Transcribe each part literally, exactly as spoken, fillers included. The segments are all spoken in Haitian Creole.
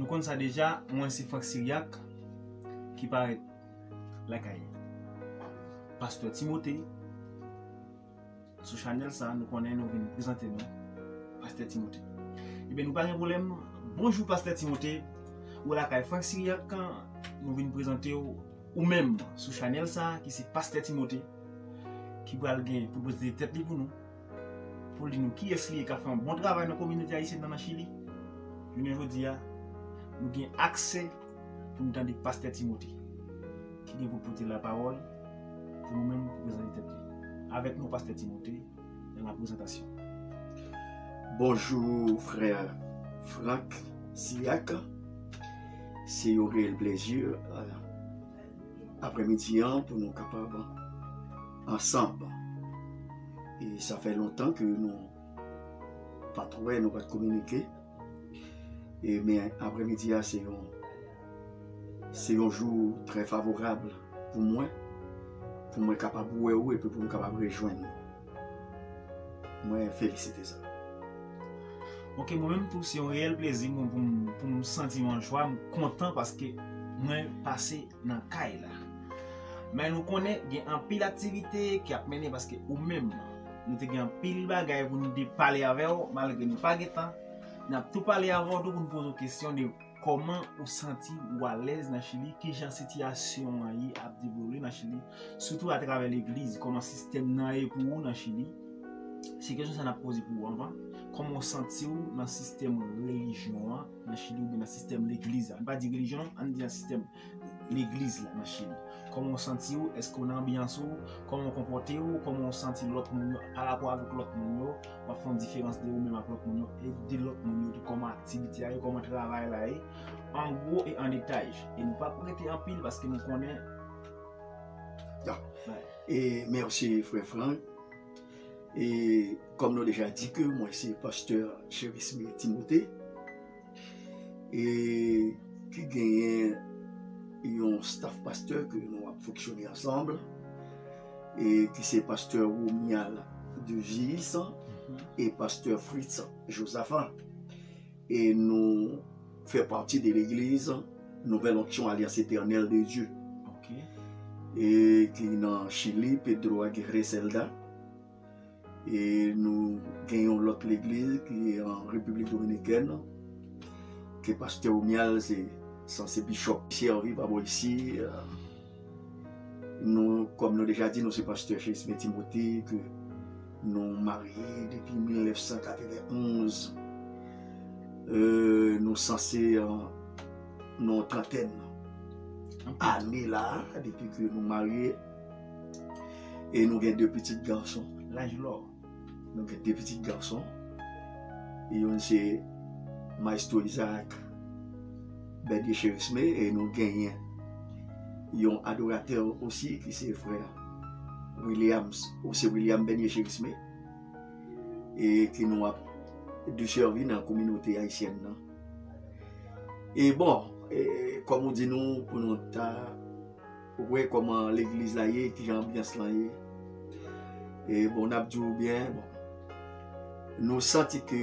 Nou konn sa deja, mwen se Franck Cyriaque ki parèt lakay Pastè Timothée. Sou chanèl sa, nou konnen nou vin prezante nou Pastè Timothée. Ebyen, nou pa gen pwoblèm. Bonjou Pastè Timothée. Ou lakay Franck Cyriaque, nou vin prezante w ou menm sou chanèl sa ki se Pastè Timothée, ki pral gen pou prezante tèt li pou nou, pou l di nou kiyès li ye k ap fè yon bon travay nan kominote ayisyèn nan nan Chili. Jounen jodi a, nou gen aksè pou nou tande Pastè Timothée, ki gen pou pote lapawòl pou nou menm pou prezante tèt li. Avèk nou Pastè Timothée nan la prezantasyon. Bonjou frè Franck Cyriaque. Se yon reyèl plezi aprèmidi an pou nou kapab ansanm. E sa fè lontan ke nou pa t wè, nou pa t kominike. E men aprèmidi a se yon se yon jou trè favorab pou mwen, pou mwen kapab wè ou epi pou m kapab rejwenn ou. Mwen felisite sa. Ok, mwen menm tou se yon reyèl plezi mwen pou m pou m santi m an jwa, m kontan paske mwen pase nan kay la. Men nou konnen gen anpil aktivite ki ap mennen paske ou menm nou te gen anpil bagay pou nou te pale avè w, malgre nou pa gen tan. N ap tou pale avè w tou pou n poze w kesyon de kòman ou santi ou alèz nan Chili, kijan sitiyasyon an ye ap devlope nan Chili, sitou atravè legliz, kòman sistèm nan ye pou ou nan Chili. Se kesyon sa n ap poze pou ou anvan. Kòman w santi w nan sistèm relijyon an nan Chili oubyen nan sistèm legliz la? Ann pa di relijyon non, ann di nan sistèm legliz la nan Chili. Kòman w santi w? Èske w nan anbyans ou? Kòman w konpòte w? Kòman w santi lòt moun yo parapò avèk lòt moun yo? W ap fè yon diferans de ou menm ak lòt moun yo e de lòt moun yo tou, kòman aktivite a ye, kòman travay la ye, an gwo e an detay. E nou p ap rete anpil paske nou konnen. Ya. E mèsi frè Franck. E kòm nou deja di ke mwen se pastè Cherisme Timothée, e ki genyen yon staff pastè ke nou ap fonksyone ansanm, e ki se pastè Romial Devis e pastè Fritz Josaphat. E nou fè pati de legliz Nouvelle Onction Alliance Éternelle de Dieu, Ok. e ki nan Chili, Pedro Aguirre Celda. E nou gen yon lòt legliz ki an Repiblik Dominikèn, ke pastè Romial se sanse bishop. Sèvi pa bò isi, nou, kòm nou deja di, nou se pastè Cherisme Timothée, ke nou marye depi mil nèf san katrevenn onz. E nou sanse nan yon trantèn ane la, depi ke nou marye. E nou gen de pitit gason. Laj lò. Nou gen de pitit gason. Youn se Maestro Isaac Bernier Cherisme, e nou genyen yon adoratè osi ki se frè Williams, ou se William Bernier Cherisme, e ki nou ap desèvi nan kominote ayisyèn nan. E bon, e, kòm ou di nou, pou nou ta wè kòman legliz la ye, kijan anbyans lan ye. E bon, n ap di w byen, bon, nou santi ke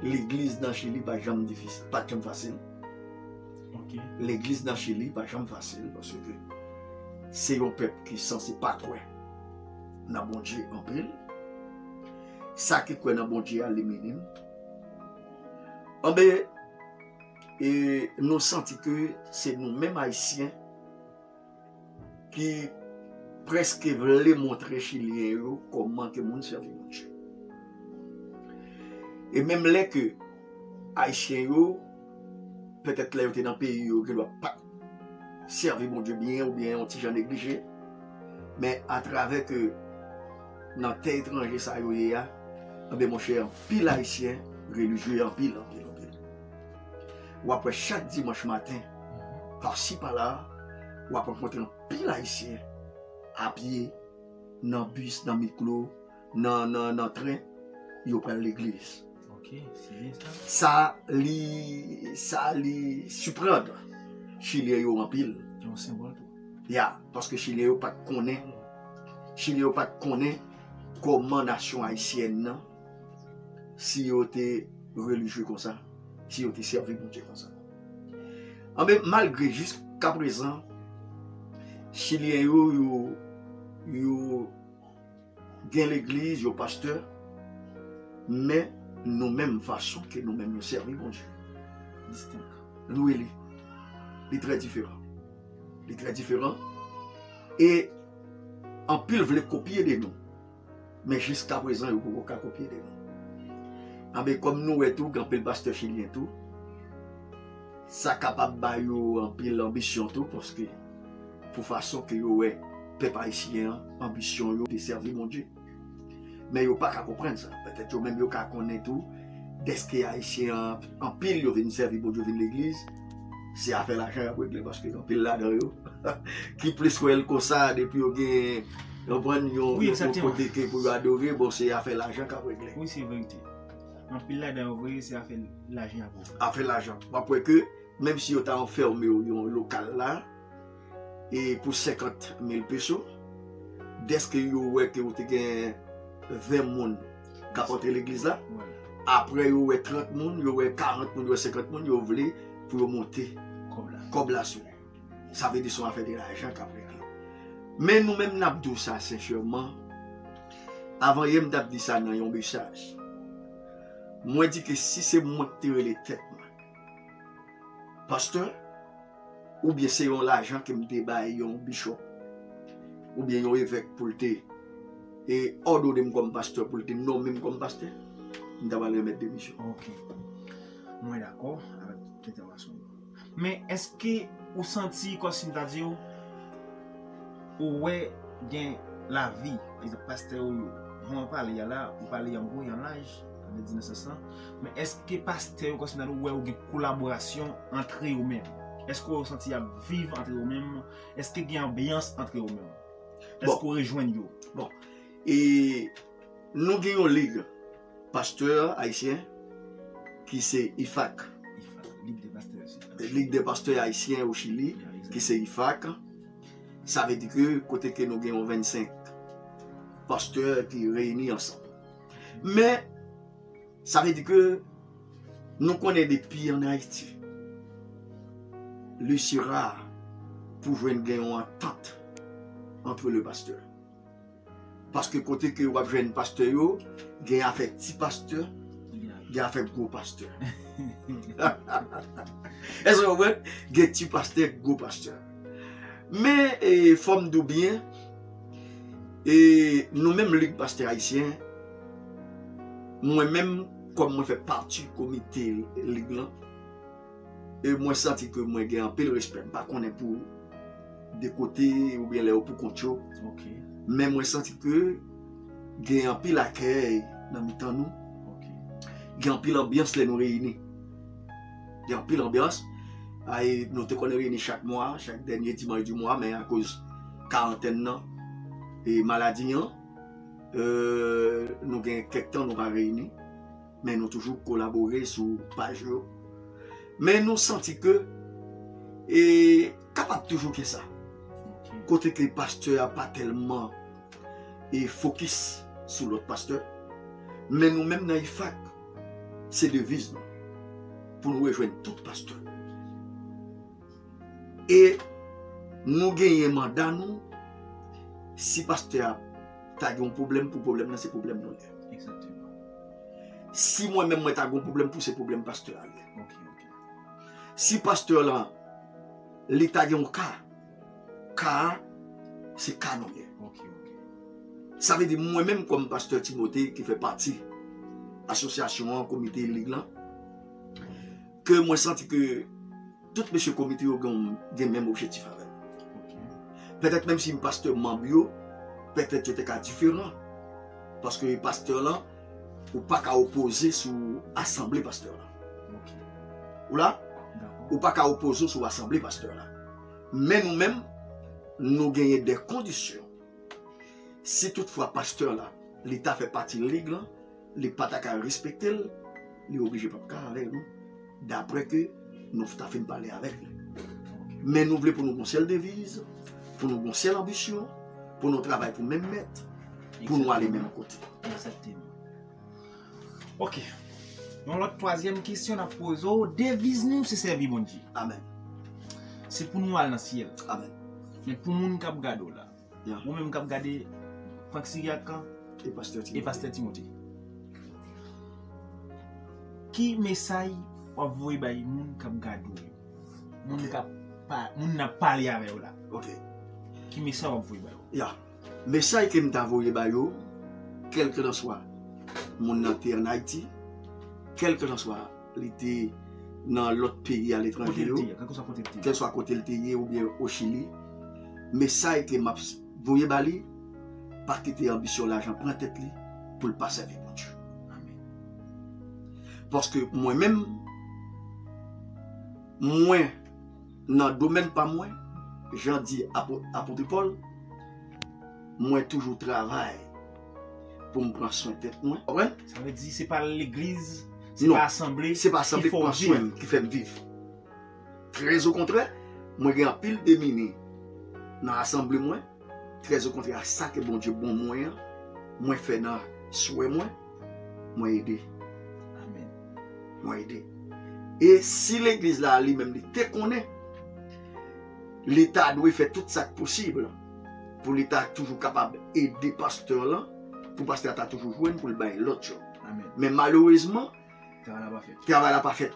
legliz nan Chili pa janm difisil, pa t janm fasil. Ok. Legliz nan Chili pa janm fasil, paske se yon pèp ki sanse pa kwè nan Bondye anpil. Sa ki kwè nan Bondye a, li minim. Anben, e nou santi ke se nou menm Ayisyen ki prèske vle montre Chilyen yo kòman ke moun sèvi Bondye. E menm lè ke Ayisyen yo, petèt lè yo te nan peyi yo, gendwa pa t sèvi Bondye byen oubyen yon ti jan neglije, men atravè ke nan tè etranje sa yo ye a, anben monchè, anpil Ayisyen relijye anpil, anpil, anpil. W ap wè chak dimanch maten, pasi pala, w ap rankontre anpil Ayisyen a pye, nan bis, nan mikwo, nan, nan, nan tren, yo pral legliz. Ok, se byen sa. Sa li, sa li siprann Chilyen yo anpil. Yon senbòl tou. Ya, paske Chilyen yo pa t konnen, Chilyen yo pa t konnen kòman nasyon ayisyèn nan, si yo te relijye konsa. si yo te sèvi Bondye konsa. Anben, malgre jiskaprezan, Chilyen yo, yo, yo gen legliz, yo pastè, men nou menm, fason ke nou menm nou sèvi Bondye, distenk. Wi, li, li trè diferan. Li trè diferan. E anpil vle kopye de nou. Men jiskaprezan, yo poko ka kopye de nou. Anben, kòm nou wè tou, gen anpil pastè chilyen tou. Sa kapab ba yo anpil anbisyon tou, paske pou fason ke yo wè pèp ayisyen an, anbisyon yo te sèvi Bondye. Men yo pa ka konprann sa. Petèt yo menm yo ka konnen tou, dèske ayisyen an, anpil yo vin sèvi Bondye, vin legliz, se afè lajan y ap regle, paske anpil ladan yo, ki plis wè l konsa, depi yo gen, yo pran yon, wi, yon egzakteman, kote ke pou yo adore, bon, se afè lajan k ap regle. Wi, se verite. Anpil ladan yo, vre, se afè lajan y ap regle. Afè lajan. W ap wè ke, menm si yo ta anfèmen w yon lokal la, e pou senkant mil peso, dèske yo wè ke ou te gen ven moun k ap antre legliz la, apre yo wè trant moun, yo wè karant moun, yo wè senkant moun, yo vle pou yo monte kòb la, kòb la sou ou. Sa vle di se yon afè de lajan k ap regle. Men nou menm n ap di w sa sensèman, avan yè m t ap di sa nan yon mesaj. Mwen di ke si se mwen ki te rele tèt mwen pastè, oubyen se yon lajan ke m te bay yon bishop, oubyen yon evèk pou l te, e, òdone m kòm pastè, pou l te nonmen m kòm pastè, m ta pral remèt demisyon. Ok. Mwen dakò avèk tout entèvansyon w yo. Men èske ou santi, kòmsi m ta di w, ou wè gen lavi, pa egzanp, pastè yo, jan w pale a la, ou pale an gwo, an laj, sa vle di nan sans lan, men èske pastè yo, kòmsi m ta di w, ou wè ou gen kolaborasyon antre yo menm? Èske ou santi y ap viv antre yo menm? Èske gen anbyans antre yo menm? Èske ou rejwenn yo? Bon, e nou gen yon lig pastè ayisyen ki se ifak. Ifak, Ligue des pasteurs aussi. Ligue des pasteurs haïtiens au Chili, ki se ifak. Sa vle di ke kote ke nou gen yon vennsenk pastè ki reyini ansanm. Men, sa vle di ke nou konnen depi ann Ayiti, li se ra pou jwenn gen yon antant entre le pasteur. Paske kote ke w ap jwenn pastè yo, gen afè ti pastè, gen afè gwo pastè. Èske w konprann? Gen ti pastè, gwo pastè. Men, e, fò m di w byen, e, nou menm Lig Pastè Ayisyen, mwen menm, kòm mwen fè pati komite lig lan, e mwen santi ke mwen gen anpil respè. M pa konnen pou de kote oubyen lè yo pou kont yo. Ok. Men mwen santi ke gen anpil akèy nan mitan nou. Ok. Gen anpil anbyans lè nou reyini. Gen anpil anbyans. Ay, nou te konn reyini chak mwa, chak dènye dimanch di mwa, men akoz karantèn nan e maladi an, e, nou gen kèk tan nou pa reyini. Men nou toujou kolabore sou paj yo. Men nou santi ke, e, kapab toujou gen sa. Ok. Kote ke pastè a pa tèlman, e, fokis sou lòt pastè. Men nou menm nan ifak, se deviz nou. Pou nou rejwenn tout pastè. E nou genyen manda nou, si pastè a ta gen yon pwoblèm pou pwoblèm nan, se pwoblèm nou li ye. Egzakteman. Si mwen menm mwen ta gen yon pwoblèm pou, se pwoblèm pastè a li ye. Ok, ok. Si pastè lan, li ta gen yon ka, ka a, se ka nou li ye. Ok, ok. Sa vle di mwen menm kòm pastè Timote ki fè pati asosyasyon an, komite lig lan, ke mwen santi ke tout mesye komite yo gen, gen menm objektif avè m. Ok. Petèt menm si pastè manm yo, petèt yo te ka diferan. Paske pastè lan, ou pa ka opoze sou asanble pastè lan. Ok. Ou la? Dakò. Ou pa ka opoze sou asanble pastè lan. Men nou menm, nou genyen de kondisyon. Si toutfwa pastè lan, li ta fè pati lig lan, li pa ta ka respekte l, li oblije p ap ka avèk nou, dapre ke nou ta fin pale avèk li. Men nou vle pou nou gon sèl deviz, pou nou gon sèl anbisyon, pou nou travay pou menm mèt, pou nou ale menm kote. Egzakteman. Ok. Yon lòt twazyèm kesyon n ap poze w, deviz nou se sèvi Bondye. Amèn. Se pou nou al nan syèl. Amèn. Men pou moun k ap gade w la, ou menm k ap gade Frank Siryak e Pastè Timote, ki mesaj w ap voye bay moun k ap gade w yo? Moun k ap pa, moun n ap pale avè yo la. Ki mesaj w ap voye bay yo? Ya. Mesaj ke m ta voye ba yo, kèlkelanswa moun nan te ann Ayiti, kèlkelanswa li te nan lòt peyi aletranje yo, kèlkeswa kote l te ye oubyen o Chili, mesaj ke m ap voye ba li, pa kite anbisyon lajan pran tèt li pou l pa sèvi Bondye. Paske mwen menm, mwen, nan domèn pa mwen, jan di apot Pòl, mwen toujou travay pou m pran swen tèt mwen. Konprann? Sa vle di se pa legliz, se pa asanble, se pa asanble ki pran swen m, ki fè m viv. Trè okontrè, mwen gen anpil demini nan asanble mwen. Trè okontrè a sa ke Bondye ban mwen an, mwen fè nan swè mwen, mwen ede. Mwen ede. E si legliz la li menm li te konnen, li ta dwe fè tout sa k posib pou li ta toujou kapab ede pastè lan, pou pastè a ta toujou jwenn pou l bay lòt yo. Men malerezman, travay la pa fèt.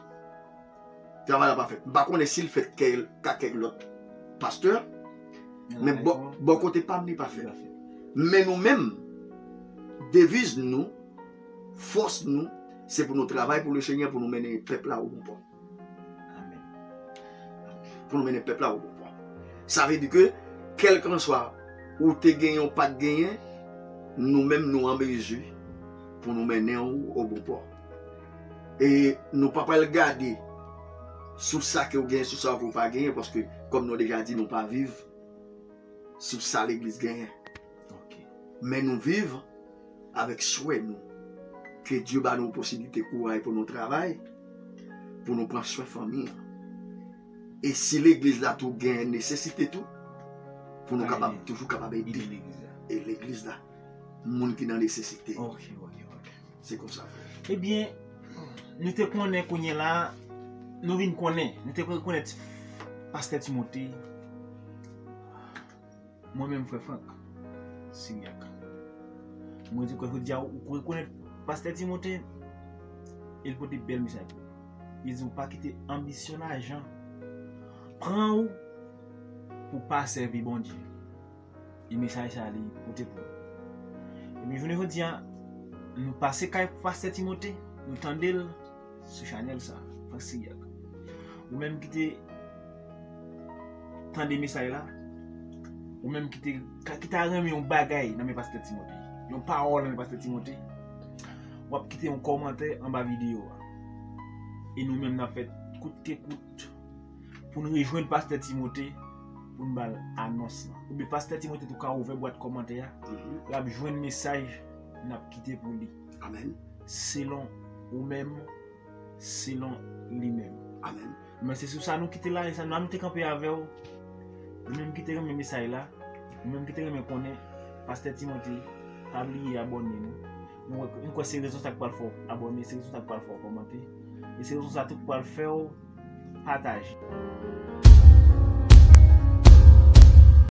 Travay la pa fèt. M pa konnen si l fèt kèk lòt pastè, men bò kote pa m li pa fèt. Men nou menm, deviz nou, fòs nou, se pou nou travay pou Lesenyè, pou nou mennen pèp la o bon pò. Pou nou mennen pèp la o bon pò. Sa vle di ke kèlkanswa ou te genyen ou pa t genyen, nou menm nou an mezi pou nou mennen w o bon pò. E nou pa pral gade sou sa ke w genyen, sou sa ke w pa genyen, paske kòm nou deja di, nou pa viv sou sa legliz genyen. Men nou viv avèk swè nou ke Dye ba nou posiblite kouray pou nou travay, pou nou pran swen fanmi an. E si legliz la tou gen nesesite tou, pou nou kapab toujou kapab ede legliz la, moun ki nan nesesite. Se konsa, frè. Ebyen, nou te konnen kounye la, nou vin konnen, nou te rekonèt pastè Timote, mwen menm frè Frank Siryak. Mwen di kwè jodi a ou rekonèt pastè Timote, e l pote bèl mesaj pou ou. Li di ou pa kite anbisyon lajan pran ou pou pa sèvi Bondye. E mesaj sa li pote pou nou. Ebyen jounen jodi a, nou pase kay pastè Timote, nou tande l sou chanèl sa, Frank Siryak. Ou menm ki te tande mesaj la, ou menm ki te ki ta renmen yon bagay nan men pastè Timote, yon pawòl nan men pastè Timote, w ap kite yon kòmantè anba videyo a. E nou menm n ap fè kout ke kout pou n rejwenn pastè Timote, pou n ba l anons lan. Oubyen pastè Timote tou ka ouvè bwat kòmantè a, l ap jwenn mesaj n ap kite pou li. Amèn. Selon ou menm, selon li menm. Amèn. Men se sou sa nou kite la, e sa nou te kanpe avè w. Ou menm ki te renmen mesaj la, ou menm ki te renmen konnen pastè Timote, pa bliye abòne nou. Nou wè, nou kwè se rezon sa k pral fè w abòne, se rezon sa k pral fè w kòmante, e se rezon sa tou k pral fè w pataje.